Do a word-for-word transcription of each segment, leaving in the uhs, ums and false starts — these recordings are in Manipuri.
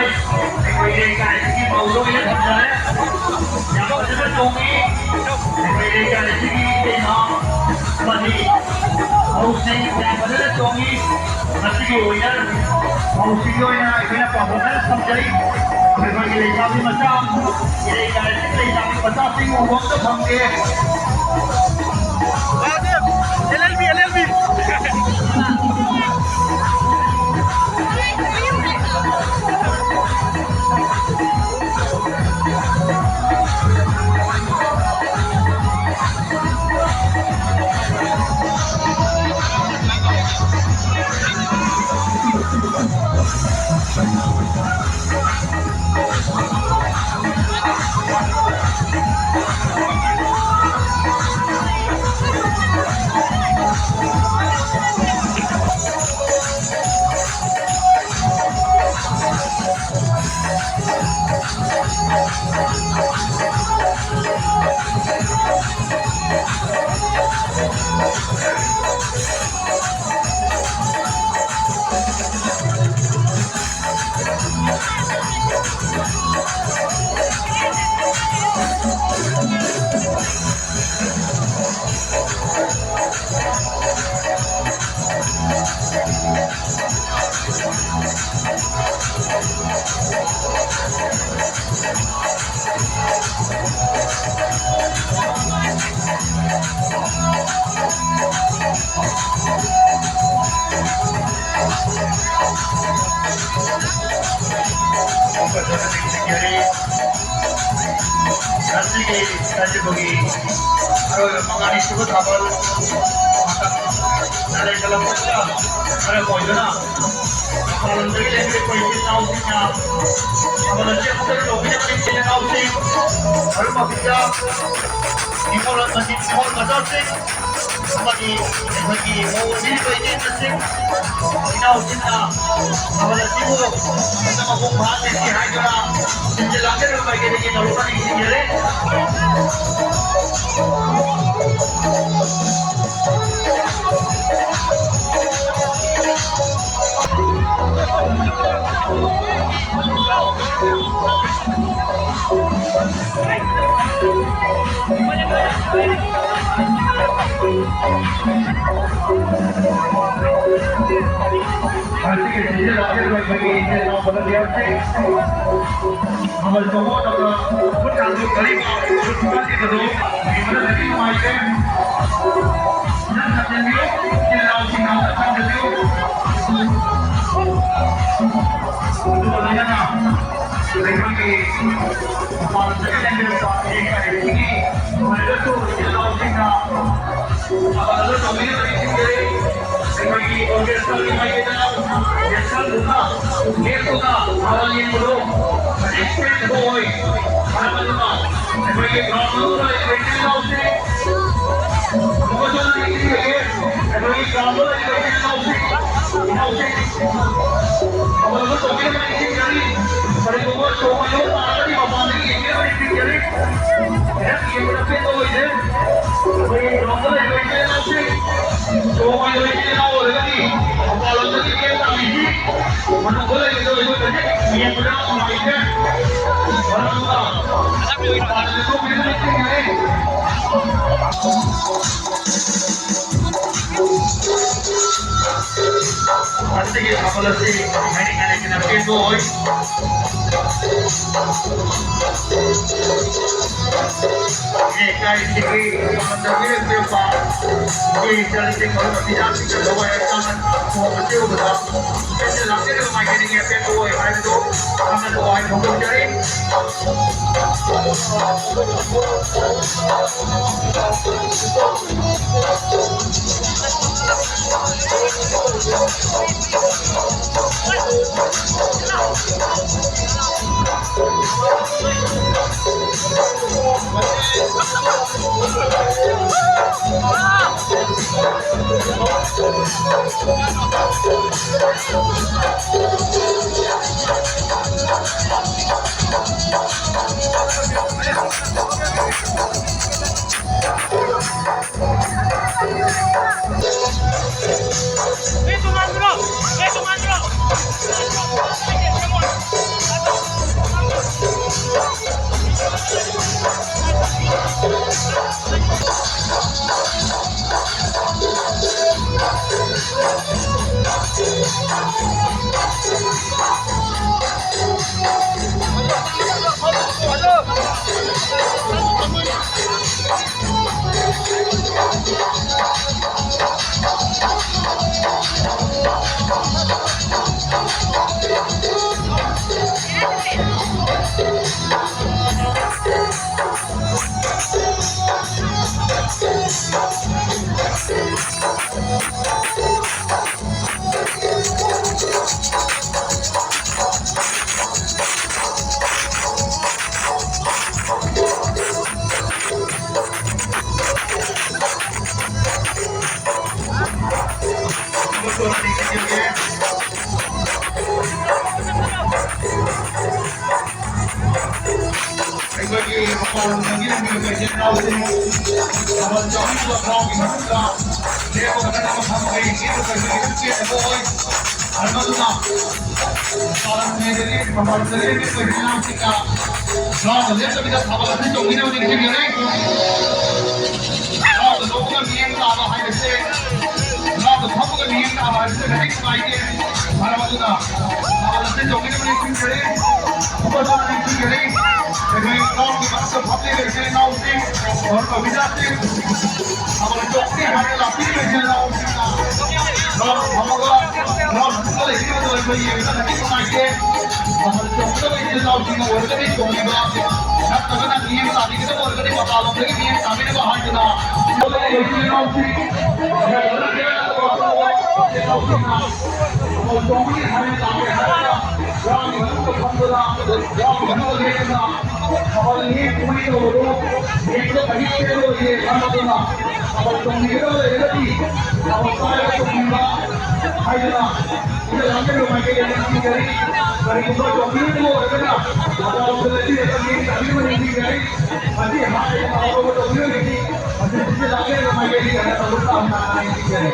ꯑꯩꯈꯣꯏ ꯂꯩꯀꯥꯏꯁꯤꯒꯤ ꯃꯧ ꯂꯣꯏꯅ ꯊꯝꯖꯔꯦ꯫ ꯌꯥꯝ ꯐꯖꯅ ꯆꯣꯡꯉꯤ꯫ ꯑꯩꯈꯣꯏ ꯂꯩꯀꯥꯏꯁꯤꯒꯤ ꯏꯇꯩꯃ ꯑꯃꯗꯤ ꯃꯧꯁꯤꯡ ꯌꯥꯝ ꯐꯖꯅ ꯆꯣꯡꯉꯤ꯫ ꯃꯁꯤꯒꯤ ꯑꯣꯏꯅ ꯃꯧꯁꯤꯡꯒꯤ ꯑꯣꯏꯅ ꯑꯩꯈꯣꯏꯅ ꯄꯥꯎꯈꯣꯝ ꯈꯔ ꯊꯝꯖꯔꯤ꯫ ꯑꯩꯈꯣꯏꯒꯤ ꯂꯩꯁꯥꯕꯤ ꯃꯆꯥ, ꯂꯩꯀꯥꯏꯁꯤꯒꯤ ꯂꯩꯁꯥꯕꯤ ꯃꯆꯥꯁꯤꯡ ꯎꯕ ꯑꯝꯇ ꯐꯪꯗꯦ꯫ ꯋꯥꯗꯦ, L L B, L L B. ꯉꯁꯤꯒꯤ ꯁꯖꯤꯕꯨꯒꯤ ꯑꯔꯣꯏꯕ ꯃꯉꯥꯅꯤ ꯁꯨꯕ ꯊꯥꯕꯜ ꯃꯇꯝ ꯂꯩꯁꯜꯂꯛꯄꯁꯤꯗ ꯃꯔꯝ ꯑꯣꯏꯗꯨꯅ ꯃꯄꯥꯟ ꯂꯝꯗꯒꯤ ꯂꯩꯔꯤꯕ ꯑꯩꯈꯣꯏ ꯏꯆꯤꯜ ꯏꯅꯥꯎꯁꯤꯡꯅ ꯊꯥꯕꯜ ꯑꯁꯤ ꯑꯃꯨꯛꯇꯪ ꯇꯧꯕꯤꯅꯕ ꯏꯆꯤꯜ ꯏꯅꯥꯎꯁꯤꯡ, ꯃꯔꯨꯞ ꯃꯄꯤꯖ, ꯅꯤꯉꯣꯜ ꯃꯆꯤꯟ ꯅꯤꯉꯣꯜ ꯃꯆꯥꯁꯤꯡ ꯑꯃꯗꯤ ꯑꯩꯈꯣꯏꯒꯤ ꯃꯧ ꯑꯣꯏꯕꯤꯔꯤꯕ ꯏꯆꯦ ꯏꯆꯟꯁꯤꯡ, ꯏꯅꯥꯎꯁꯤꯡꯅ ꯊꯥꯕꯜ ꯑꯁꯤꯕꯨ ꯐꯖꯅ ꯃꯄꯨꯡ ꯐꯥꯍꯟꯕꯤꯁꯤ ꯍꯥꯏꯗꯨꯅ ꯁꯤꯟꯖ ꯂꯥꯡꯖꯔꯤꯕ ꯃꯥꯏꯀꯩꯗꯒꯤ ꯅꯧꯔꯨꯛ ꯅꯤꯡꯁꯤꯡꯖꯔꯤ꯫ ꯉꯁꯤꯒꯤ ꯁꯤꯖꯤꯟꯅꯕꯤꯔꯤꯕ ꯑꯩꯈꯣꯏꯒꯤ ꯏꯆꯤꯜ ꯏꯅꯥꯎ ꯚꯣꯂꯨꯟꯇꯤꯌꯔꯁꯤꯡ, ꯃꯃꯜ ꯇꯣꯡꯕ ꯃꯇꯝꯗ ꯈꯨꯠ ꯊꯥꯡꯗꯣꯛ ꯀꯔꯤꯒꯨꯝꯕ ꯈꯨꯠ ꯊꯥꯡꯒꯠꯄꯤꯕꯗꯨ ꯌꯦꯡꯕꯗ ꯅꯨꯡꯉꯥꯏꯇꯦ꯫ ꯅꯪ ꯊꯝꯖꯤꯟꯕꯤꯌꯨ, ꯏꯆꯤꯜ ꯏꯅꯥꯎꯁꯤꯡꯅ ꯑꯝꯇ ꯊꯝꯖꯤꯟꯕꯤꯌꯨ꯫ ꯑꯗꯨꯒ ꯂꯣꯏꯅꯅ ꯑꯩꯈꯣꯏꯒꯤ ꯃꯄꯥꯟ ꯂꯝꯗꯒꯤ ꯂꯩꯔꯤꯕ ꯑꯦ ꯑꯥꯏ ꯁꯤꯒꯤ ꯑꯣꯏꯔꯒꯁꯨ ꯏꯆꯤꯜ ꯏꯅꯥꯎꯁꯤꯡꯅ ꯃꯄꯥꯟ ꯂꯝꯗ ꯇꯧꯕꯤꯔꯤꯕ ꯏꯁꯤꯡ ꯂꯩ꯫ ꯑꯩꯈꯣꯏꯒꯤ ꯑꯣꯔꯀꯦꯁꯇ꯭ꯔꯥꯒꯤ ꯃꯥꯏꯀꯩꯗ ꯌꯦꯡꯁꯟꯗꯨꯅ, ꯂꯦꯞꯇꯨꯅ ꯊꯥꯕꯜ ꯌꯦꯡꯕꯗꯣ ꯑꯦꯛꯁꯄ꯭ꯔꯦꯁ ꯑꯣꯏ꯫ ꯃꯔꯝ ꯑꯗꯨꯅ ꯑꯩꯈꯣꯏꯒꯤ ꯒ꯭ꯔꯥꯎꯟ ꯃꯅꯨꯡꯗ ꯂꯩꯔꯤꯕ ꯏꯆꯤꯜ ꯏꯅꯥꯎꯁꯤꯡ, ꯃꯈꯣꯏꯁꯨ ꯂꯩꯔꯤꯕ ꯑꯩꯈꯣꯏꯒꯤ ꯒ꯭ꯔꯥꯎꯟꯗ ꯂꯩꯔꯤꯕ ꯏꯆꯤꯜ ꯏꯅꯥꯎꯁꯤꯡ, ꯏꯅꯥꯎꯁꯤꯡ, ꯊꯥꯕꯜ ꯑꯗꯨ ꯇꯧꯕꯤꯅꯕ ꯅꯤꯡꯁꯤꯡꯖꯔꯤ꯫ ꯀꯔꯤꯒꯨꯝꯕ ꯁꯣꯛꯄ ꯌꯥꯎ ꯇꯥꯔꯒꯗꯤ ꯃꯄꯥꯟꯗꯒꯤ ꯌꯦꯡꯕꯤꯅꯕ ꯅꯤꯡꯁꯤꯡꯖꯔꯤ꯫ ꯍꯦꯛ ꯌꯦꯡꯕꯗ ꯄꯦꯟꯕ ꯑꯣꯏꯗꯦ꯫ ꯑꯩꯈꯣꯏꯒꯤ ꯒ꯭ꯔꯥꯎꯟꯗ ꯂꯩꯔꯤꯕ ꯏꯆꯤꯜ ꯏꯅꯥꯎꯁꯤꯡ, ꯁꯣꯛꯄ ꯌꯥꯎ ꯏꯆꯤꯜ ꯏꯅꯥꯎ ꯑꯣꯏꯔꯒꯗꯤ ꯃꯄꯥꯟ ꯂꯝꯗꯒꯤ ꯀꯦꯝ ꯇꯥꯕꯤꯁꯤ꯫ ꯃꯅꯨꯡꯗ ꯂꯩꯕꯗꯣ ꯑꯩꯈꯣꯏ ꯍꯧꯖꯤꯛ ꯌꯦꯡꯕꯗ ꯅꯨꯡꯉꯥꯏꯇꯦ꯫ ꯃꯔꯝ ꯑꯗꯨꯅ ꯃꯄꯥꯟꯗ ꯊꯣꯛꯄꯤꯕ ꯅꯤꯡꯁꯤꯡꯖꯔꯤ꯫ ꯃꯁꯤꯒꯤ ꯊꯥꯕꯜ ꯑꯁꯤ ꯍꯥꯏꯅꯤꯡꯉꯥꯏ ꯂꯩꯇꯅ ꯄꯦꯟꯕ ꯑꯣꯏ꯫ ꯂꯩꯀꯥꯏꯁꯤꯒꯤ ꯊꯥꯕꯜ ꯇꯧꯕꯤꯔꯛꯂꯤꯕ ꯏꯆꯦ ꯏꯆꯜꯁꯤꯡ, ꯃꯔꯨꯞ ꯃꯄꯤꯁꯤꯡꯗ ꯊꯋꯥꯏ ꯍꯛꯆꯥꯡꯅ ꯊꯣꯡꯕ ꯆꯦꯟꯕꯗ ꯄꯦꯟꯖ ꯂꯥꯡꯖꯔꯤꯕ ꯃꯥꯏꯀꯩꯗꯒꯤ ꯑꯄꯦꯟꯕ ꯑꯣꯏ ꯍꯥꯏꯕꯗꯨ ꯈꯪꯍꯟꯕ ꯋꯥꯍꯩ ꯐꯣꯡꯗꯣꯛꯆꯔꯤ꯫ ꯑꯩꯈꯣꯏꯒꯤ ꯃꯄꯥꯟ ꯂꯝꯗꯒꯤ ꯂꯥꯛꯄꯤꯔꯕ ꯏꯆꯤꯜ ꯏꯅꯥꯎꯁꯤꯡ, ꯊꯥꯕꯜ ꯆꯣꯡꯕꯤꯕ ꯍꯔꯥꯎꯒꯤ ꯃꯅꯨꯡꯗ ꯂꯦꯞꯄꯒ ꯅꯠꯇꯅ ꯐꯝꯕꯒꯤ ꯆꯦꯟꯕ ꯀꯩꯁꯨ ꯈꯤꯇꯪ ꯆꯦꯟꯗꯕ ꯑꯣꯏ꯫ ꯃꯔꯝ ꯑꯗꯨꯅ ꯃꯄꯥꯟ ꯂꯝꯗꯒꯤ, ꯃꯄꯥꯟ ꯂꯝꯗꯒꯤ ꯂꯥꯛꯄꯤꯔꯕ ꯏꯆꯤꯜ ꯏꯅꯥꯎꯁꯤꯡꯅ ꯍꯔꯥꯎꯅ ꯂꯦꯞꯇꯕꯤꯗ ꯊꯥꯕꯜ ꯑꯁꯤ ꯆꯣꯡꯕꯤꯅꯕ ꯅꯤꯡꯁꯤꯡꯖꯔꯤ꯫ ꯍꯔꯥꯎꯅ ꯂꯣꯛꯄꯒ ꯃꯤꯠꯌꯦꯡ ꯇꯥꯕ ꯍꯥꯏꯕꯁꯦ, ꯍꯔꯥꯎꯅ ꯐꯝꯃꯒ ꯃꯤꯠꯌꯦꯡ ꯇꯥꯕ ꯍꯥꯏꯕꯁꯦ ꯀꯔꯤꯁꯨ ꯅꯨꯡꯉꯥꯏꯇꯦ꯫ ꯃꯔꯝ ꯑꯗꯨꯅ ꯊꯥꯕꯜ ꯑꯁꯤ ꯆꯣꯡꯕꯤꯅꯕ ꯅꯤꯡꯁꯤꯡꯖꯔꯤ꯫ ꯊꯥꯕꯜ ꯑꯁꯤ ꯅꯤꯡꯁꯤꯡꯖꯔꯤ꯫ ꯑꯩꯈꯣꯏ ꯍꯔꯥꯎꯒꯤ ꯃꯔꯛꯇ ꯐꯝꯂꯤꯕ ꯏꯆꯤꯜ ꯏꯅꯥꯎꯁꯤꯡ, ꯃꯔꯨꯞ ꯑꯣꯐꯤꯁꯥꯔꯁꯤꯡ, ꯊꯥꯕꯜ ꯆꯣꯡꯁꯤ ꯍꯥꯏꯅ ꯂꯥꯛꯄꯤꯔꯤꯕ ꯏꯆꯤꯜ ꯏꯅꯥꯎꯁꯤꯡꯅ ꯍꯔꯥꯎ ꯐꯝꯃꯒ ꯍꯔꯥꯎ ꯐꯝꯃꯒ ꯂꯩꯕꯤꯕꯗꯣ ꯑꯩꯈꯣꯏ ꯌꯦꯡꯕꯗ ꯀꯔꯤꯁꯨ ꯅꯨꯡꯉꯥꯏꯇꯦ꯫ ꯊꯥꯕꯜ ꯆꯣꯡꯒꯗꯕ ꯏꯆꯤꯜ ꯏꯅꯥꯎꯁꯤꯡꯅ ꯑꯣꯏꯔꯒꯗꯤ ꯆꯣꯡꯕꯤꯕ, ꯅꯠꯇ꯭ꯔꯒꯅ ꯃꯤꯠꯌꯦꯡ ꯇꯥꯕꯤꯒꯗꯕ ꯑꯣꯏꯔꯒꯗꯤ ꯃꯄꯥꯟꯂꯣꯝꯗꯒꯤ ꯃꯤꯠꯌꯦꯡ ꯇꯥꯕꯤꯅꯕ ꯍꯥꯏꯗꯨꯅ ꯏꯆꯤꯜ ꯏꯅꯥꯎꯁꯤꯡ ꯊꯥꯕꯜ ꯆꯣꯡꯕꯒꯤ ꯍꯥꯏꯅ ꯂꯥꯛꯑꯦ ꯍꯥꯏꯔꯒ ꯍꯔꯥꯎꯒꯤ ꯃꯅꯨꯡꯗ ꯐꯝꯗꯨꯅ, ꯍꯔꯥꯎꯒꯤ ꯃꯅꯨꯡꯗ ꯂꯦꯞꯇꯨꯅ ꯊꯥꯕꯜ ꯂꯦꯛ ꯀꯨꯝꯍꯩ ꯇꯧꯕꯗꯣ ꯌꯦꯡꯕꯗ ꯀꯔꯤꯁꯨ ꯄꯦꯜꯂꯣꯏꯌꯦ꯫ ꯃꯔꯝ ꯑꯗꯨꯅ ꯊꯥꯕꯜ ꯆꯣꯡꯕꯤꯒꯗꯕ ꯂꯩꯔꯒꯗꯤ ꯊꯥꯕꯜ ꯄꯥꯏꯔꯒ ꯆꯣꯡꯕꯤꯕ ꯍꯥꯏꯗꯨꯅ ꯁꯤꯗ ꯂꯥꯛꯄꯤꯔꯤꯕ ꯃꯥꯏꯀꯩꯗ ꯅꯤꯡꯁꯤꯡꯖꯔꯤ꯫ ꯀꯔꯤꯒꯨꯝꯕ ꯆꯣꯡꯕꯤꯔꯣꯏꯗꯕ ꯑꯣꯏꯔꯒꯅ ꯃꯄꯥꯟꯂꯣꯝꯗ ꯂꯩꯕꯤꯔꯒ ꯃꯤꯠꯌꯦꯡ ꯇꯥꯕꯤꯅꯕ ꯅꯤꯡꯁꯤꯡꯖꯔꯤ꯫ ꯃꯁꯤ ꯍꯥꯏꯔꯤꯕ ꯑꯐꯕ ꯇꯧꯕꯤꯔꯒꯗꯤ ꯃꯁꯤ ꯍꯧꯖꯤꯛ ꯂꯥꯛꯂꯤꯕ ꯃꯥꯏꯀꯩꯒꯤ ꯀꯟꯅ ꯇꯧꯕ ꯇꯥꯕꯅ ꯍꯥꯏꯅ ꯅꯤꯡꯁꯤꯡꯖꯔꯤ꯫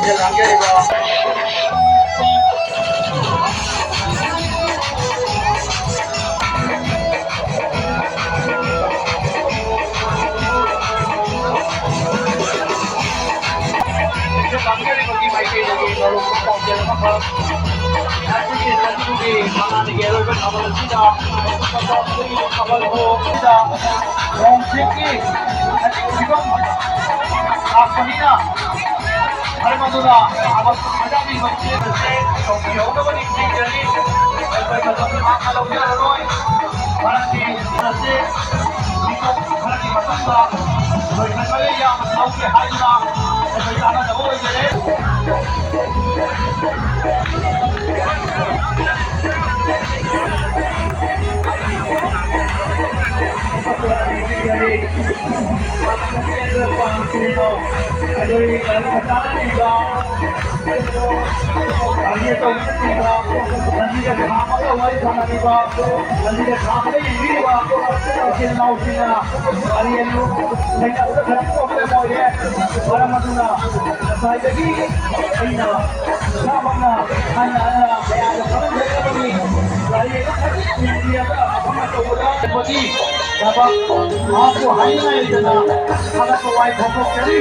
ꯂꯥꯡꯖꯔꯤꯕ ꯂꯥꯡꯖꯔꯤꯕꯒꯤ ꯃꯥꯏꯀꯩꯗꯒꯤ ꯅꯧꯔꯨꯛꯄ ꯄꯥꯎꯖꯦꯜ ꯑꯃꯈꯛ꯫ ꯉꯁꯤꯒꯤ ꯆꯍꯤꯒꯤ ꯃꯉꯥꯅꯤꯒꯤ ꯑꯔꯣꯏꯕ ꯊꯧꯔꯝ ꯑꯁꯤꯗ ꯊꯧꯔꯝꯁꯤꯒꯤ ꯅꯣꯡ ꯆꯤꯡꯒꯤ ꯐꯤꯕꯝ ꯂꯥꯛꯄꯅꯤꯅ, ꯃꯔꯝ ꯑꯗꯨꯅ ꯊꯕꯛ ꯊꯥꯗꯕꯤꯕ ꯏꯆꯦ ꯑꯁꯤ ꯇꯧꯕꯤꯍꯧꯅꯕ ꯅꯤꯡꯁꯤꯡꯖꯔꯤ꯫ ꯑꯩꯈꯣꯏ ꯃꯇꯝ ꯁꯥꯡꯅ ꯂꯧꯖꯔꯔꯣꯏ꯫ ꯃꯔꯝꯗꯤ ꯑꯁꯤ ꯃꯤꯀꯨꯞ ꯈꯔꯒꯤ ꯃꯇꯨꯡꯗ ꯂꯣꯏꯁꯤꯟꯕꯒ ꯌꯥꯝꯅ ꯂꯧꯒꯦ ꯍꯥꯏꯗꯨꯅ ꯑꯩꯈꯣꯏ ꯇꯥꯟꯅꯖꯕ ꯑꯣꯏꯖꯔꯦ꯫ ꯂꯝꯕꯤꯗ ꯈꯥꯝꯃꯒ ꯋꯥꯔꯤ ꯁꯥꯟꯅꯔꯤꯕ, ꯂꯝꯕꯤꯗ ꯈꯥꯝꯃꯒ ꯌꯦꯡꯕꯤꯔꯤꯕ ꯏꯆꯤꯜ ꯏꯅꯥꯎꯁꯤꯡꯅ ꯑꯔꯦꯝꯕ ꯊꯦꯡꯅꯕꯗ ꯈꯖꯤꯛ problem ꯑꯣꯏꯔꯦ꯫ ꯃꯔꯝ ꯑꯗꯨꯅ ꯉꯁꯥꯏꯗꯒꯤ ꯑꯩꯅ ꯏꯁꯥꯃꯛꯅ ꯍꯟꯅ ꯍꯟꯅ ꯃꯌꯥꯝꯗ ꯈꯪꯍꯟꯖꯅꯕꯅꯤ꯫ ꯒꯥꯔꯤ ꯑꯗꯨ ꯈꯖꯤꯛ ꯊꯤꯡꯖꯤꯜꯂꯒ ꯃꯐꯝ ꯑꯆꯧꯕꯗ ꯆꯠꯄꯒꯤ ꯊꯕꯛ ꯃꯍꯥꯛꯄꯨ ꯍꯥꯏꯅꯤꯡꯉꯥꯏ ꯂꯩꯇꯅ ꯊꯥꯒꯠꯄ ꯋꯥꯍꯩ ꯐꯣꯡꯗꯣꯛꯆꯔꯤ꯫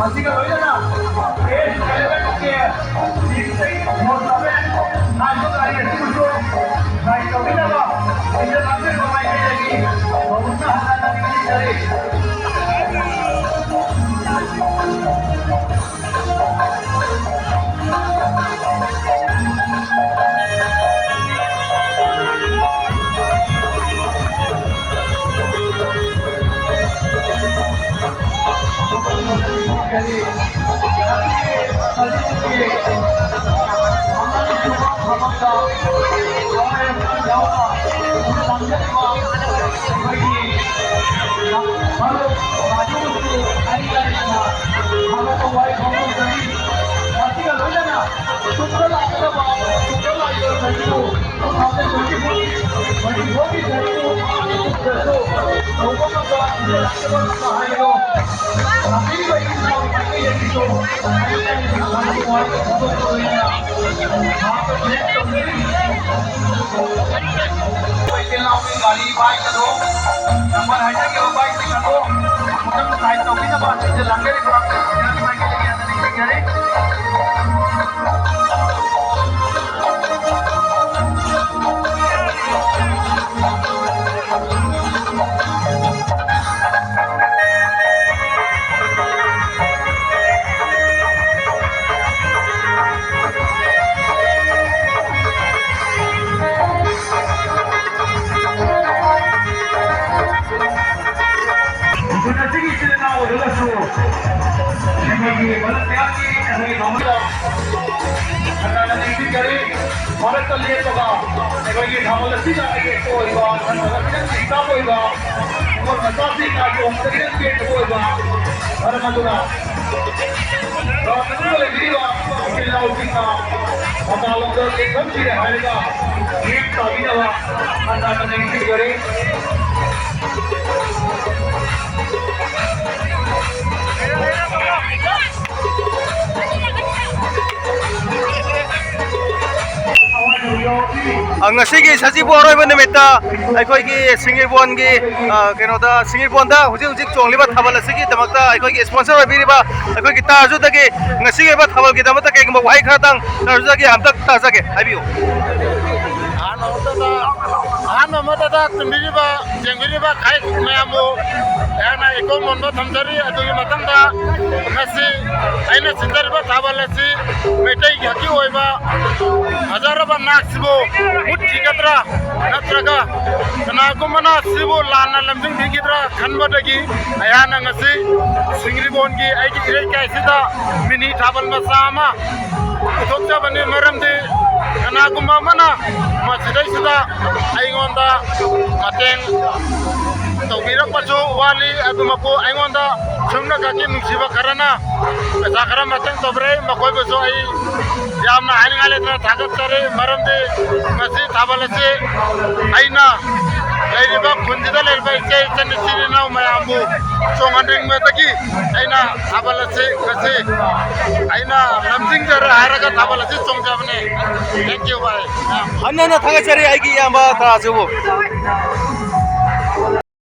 ꯃꯁꯤꯒ ꯂꯣꯏꯅꯅ ꯑꯦꯁ ꯑꯦꯂꯦꯚꯦꯟ ꯀꯦ ꯁꯤꯛꯁ ꯁꯤꯛꯁ ꯐꯣꯔ ꯁꯚꯦꯟ ꯍꯥꯏꯕ ꯒꯥꯔꯤ ꯑꯁꯤꯕꯨꯁꯨ ꯔꯥꯏꯗ ꯇꯧꯕꯤꯅꯕ ꯏꯟꯗꯤꯌꯥꯟ ꯑꯥꯔꯃꯤ ꯃꯥꯏꯀꯩꯗꯒꯤ ꯅꯧꯅ ꯍꯟꯅ ꯅꯤꯡꯁꯤꯡꯖꯔꯤ꯫ ꯃꯁꯤꯒ ꯂꯣꯏꯅꯅ ꯇꯨꯡꯗ ꯂꯥꯛꯀꯗꯕ, ꯇꯨꯡꯗ ꯂꯥꯛꯏꯕ ꯆꯍꯤꯕꯨ, two thousand twenty-four, twenty-four ꯒꯤ ꯆꯍꯤꯕꯨ ꯃꯍꯥꯛꯀꯤ ꯄꯨꯛꯅꯤꯡꯗꯁꯨ ꯇꯧꯕ ꯉꯝꯕ, ꯂꯥꯛꯀꯗꯕ ꯍꯥꯏꯕꯗꯣ ꯂꯥꯛꯄꯤꯔꯤꯕ ꯏꯆꯤꯟ ꯏꯅꯥꯎ ꯃꯥꯏꯀꯩꯗꯒꯤꯁꯨ ꯍꯥꯏꯖꯔꯤ, ꯃꯍꯥꯛꯀꯤ ꯋꯥꯔꯤ ꯐꯣꯡꯗꯣꯛꯄ ꯑꯣꯏꯅ ꯃꯍꯥꯛꯄꯨ ꯊꯦꯡꯅ ꯇꯧꯖꯔꯤ꯫ ꯑꯩꯈꯣꯏ ꯏꯆꯤꯜ ꯏꯅꯥꯎꯒꯤ ꯒꯥꯔꯤ ꯕꯥꯏꯛ ꯑꯗꯣ, ꯅꯝꯕꯔ ꯍꯥꯏꯖꯈꯤꯕ ꯕꯥꯏꯛꯁꯤꯡ ꯑꯗꯣ ꯑꯃꯨꯛꯇꯪ ꯁꯥꯏꯟ ꯇꯧꯕꯤꯅꯕ ꯑꯁꯤꯗ ꯂꯥꯛꯆꯔꯤꯕ ꯃꯌꯥꯝꯒꯤ ꯃꯥꯏꯀꯩꯗꯒꯤ ꯍꯥꯟꯅ ꯅꯤꯡꯁꯤꯡꯖꯔꯤ꯫ ꯈꯨꯟ ꯑꯁꯤꯒꯤ ꯏꯆꯤꯜ ꯏꯅꯥꯎ ꯑꯣꯏꯔꯒꯁꯨ ꯑꯩꯈꯣꯏꯒꯤ ꯃꯔꯨꯞ ꯃꯌꯥꯝꯒꯤ ꯑꯩꯈꯣꯏꯒꯤ ꯊꯧꯒꯜꯗ ꯍꯟꯅ ꯍꯟꯅ ꯅꯤꯡꯁꯤꯡꯖꯔꯤ꯫ ꯃꯔꯛꯇ ꯂꯦꯞꯄꯒ ꯑꯩꯈꯣꯏꯒꯤ ꯊꯧꯒꯜ ꯑꯁꯤꯗ ꯑꯌꯦꯛꯄ ꯑꯣꯏꯕ ꯅꯠꯇ꯭ꯔꯒ ꯈꯤꯇꯪ ꯗꯤꯁꯇꯥꯔꯕ ꯑꯣꯏꯕ ꯅꯤꯉꯣꯜ ꯃꯆꯥꯁꯤꯡꯅ ꯇꯣꯡꯕꯗ ꯈꯤꯇꯪ ꯄꯦꯟꯗꯕ ꯑꯣꯏꯕ ꯃꯔꯝ ꯑꯗꯨꯅ ꯒ꯭ꯔꯥꯎꯟ ꯃꯅꯨꯡꯗ ꯂꯩꯕꯤꯔꯤꯕ ꯏꯆꯤꯜ ꯏꯅꯥꯎꯁꯤꯡꯅ ꯃꯄꯥꯟꯂꯣꯝꯗ ꯆꯦꯟꯐꯝ ꯊꯤꯔꯦ ꯍꯥꯏꯔꯒ ꯒꯦꯠ ꯇꯥꯕꯤꯅꯕ ꯍꯟꯅ ꯍꯟꯅ ꯅꯤꯡꯁꯤꯡꯖꯔꯤ꯫ ꯉꯁꯤꯒꯤ ꯁꯖꯤꯕꯨ ꯑꯔꯣꯏꯕ ꯅꯨꯃꯤꯠꯇ ꯑꯩꯈꯣꯏꯒꯤ ꯁꯤꯡꯖꯃꯩꯕꯣꯟꯒꯤ, ꯑ, ꯀꯩꯅꯣꯗ, ꯁꯤꯡꯖꯃꯩꯕꯣꯟꯗ ꯍꯧꯖꯤꯛ ꯍꯧꯖꯤꯛ ꯆꯣꯡꯂꯤꯕ ꯊꯥꯕꯜ ꯑꯁꯤꯒꯤꯗꯃꯛꯇ ꯑꯩꯈꯣꯏꯒꯤ sponsor ꯑꯣꯏꯕꯤꯔꯤꯕ ꯑꯩꯈꯣꯏꯒꯤ ꯇꯥꯖꯨꯗꯒꯤ ꯉꯁꯤꯒꯤ ꯑꯣꯏꯕ ꯊꯥꯕꯜꯒꯤꯗꯃꯛꯇ ꯀꯩꯒꯨꯝꯕ ꯋꯥꯍꯩ ꯈꯔꯇꯪ ꯇꯥꯖꯨꯗꯒꯤ ꯑꯝꯇ ꯇꯥꯖꯒꯦ, ꯍꯥꯏꯕꯤꯌꯨ꯫ ꯑꯍꯥꯟꯕ ꯃꯛꯇꯗ, ꯑꯍꯥꯟꯕ ꯃꯛꯇꯗ ꯇꯨꯝꯕꯤꯔꯤꯕ, ꯌꯦꯡꯕꯤꯔꯤꯕ ꯈꯥꯏ ꯃꯌꯥꯝꯕꯨ ꯑꯩꯍꯥꯛꯅ ꯏꯀꯣꯝ ꯀꯣꯝꯕ ꯊꯝꯖꯔꯤ꯫ ꯑꯗꯨꯒꯤ ꯃꯊꯪꯗ ꯉꯁꯤ ꯑꯩꯅ ꯁꯤꯟꯖꯔꯤꯕ ꯊꯥꯕꯜ ꯑꯁꯤ ꯃꯩꯇꯩꯒꯤ ꯍꯛꯀꯤ ꯑꯣꯏꯕ ꯐꯖꯔꯕ ꯅꯥꯠꯁꯤꯕꯨ ꯃꯨꯠꯈꯤꯒꯗ꯭ꯔꯥ ꯅꯠꯇ꯭ꯔꯒ ꯀꯅꯥꯒꯨꯝꯕꯅ ꯁꯤꯕꯨ ꯂꯥꯟꯅ ꯂꯝꯖꯤꯡꯕꯤꯒꯗ꯭ꯔꯥ ꯈꯟꯕꯗꯒꯤ ꯑꯩꯍꯥꯛꯅ ꯉꯁꯤ ꯁꯤꯡꯖꯃꯩꯕꯣꯟꯒꯤ ꯑꯩꯒꯤ ꯏꯔꯩꯀꯥꯏꯁꯤꯗ ꯃꯤꯅꯤ ꯊꯥꯕꯜ ꯃꯆꯥ ꯑꯃ ꯄꯨꯊꯣꯛꯆꯕꯅꯤ꯫ ꯃꯔꯝꯗꯤ ꯀꯅꯥꯒꯨꯝꯕ ꯑꯃꯅ ꯃꯁꯤꯗꯩꯁꯤꯗ ꯑꯩꯉꯣꯟꯗ ꯃꯇꯦꯡ ꯇꯧꯕꯤꯔꯛꯄꯁꯨ ꯋꯥꯠꯂꯤ꯫ ꯑꯗꯨꯃꯛꯄꯨ ꯑꯩꯉꯣꯟꯗ ꯁꯨꯝꯅ ꯈꯛꯀꯤ ꯅꯨꯡꯁꯤꯕ ꯈꯔꯅ ꯄꯩꯁꯥ ꯈꯔ ꯃꯇꯦꯡ ꯇꯧꯕꯤꯔꯛꯏ꯫ ꯃꯈꯣꯏꯕꯨꯁꯨ ꯑꯩ ꯌꯥꯝꯅ ꯍꯥꯏꯅꯤꯡꯉꯥꯏ ꯂꯩꯇꯅ ꯊꯥꯒꯠꯆꯔꯤ꯫ ꯃꯔꯝꯗꯤ ꯃꯁꯤ ꯊꯥꯕꯜ ꯑꯁꯤ ꯑꯩꯅ ꯂꯩꯔꯤꯕ ꯈꯨꯟꯁꯤꯗ ꯂꯩꯔꯤꯕ ꯏꯆꯦ ꯏꯆꯟ ꯏꯆꯤꯜ ꯏꯅꯥꯎ ꯃꯌꯥꯝꯕꯨ ꯆꯣꯡꯍꯟꯅꯤꯡꯕꯗꯒꯤ ꯑꯩꯅ ꯊꯥꯕꯜ ꯑꯁꯤ ꯉꯁꯤ ꯑꯩꯅ ꯂꯝꯖꯤꯡꯖꯔꯦ ꯍꯥꯏꯔꯒ ꯊꯥꯕꯜ ꯑꯁꯤ ꯆꯣꯡꯖꯕꯅꯦ꯫ Thank you, bye꯫ ꯍꯟꯅ ꯍꯟꯅ ꯊꯥꯒꯠꯆꯔꯤ ꯑꯩꯒꯤ ꯏꯌꯥꯝꯕ ꯇꯥꯖꯨꯕꯨ꯫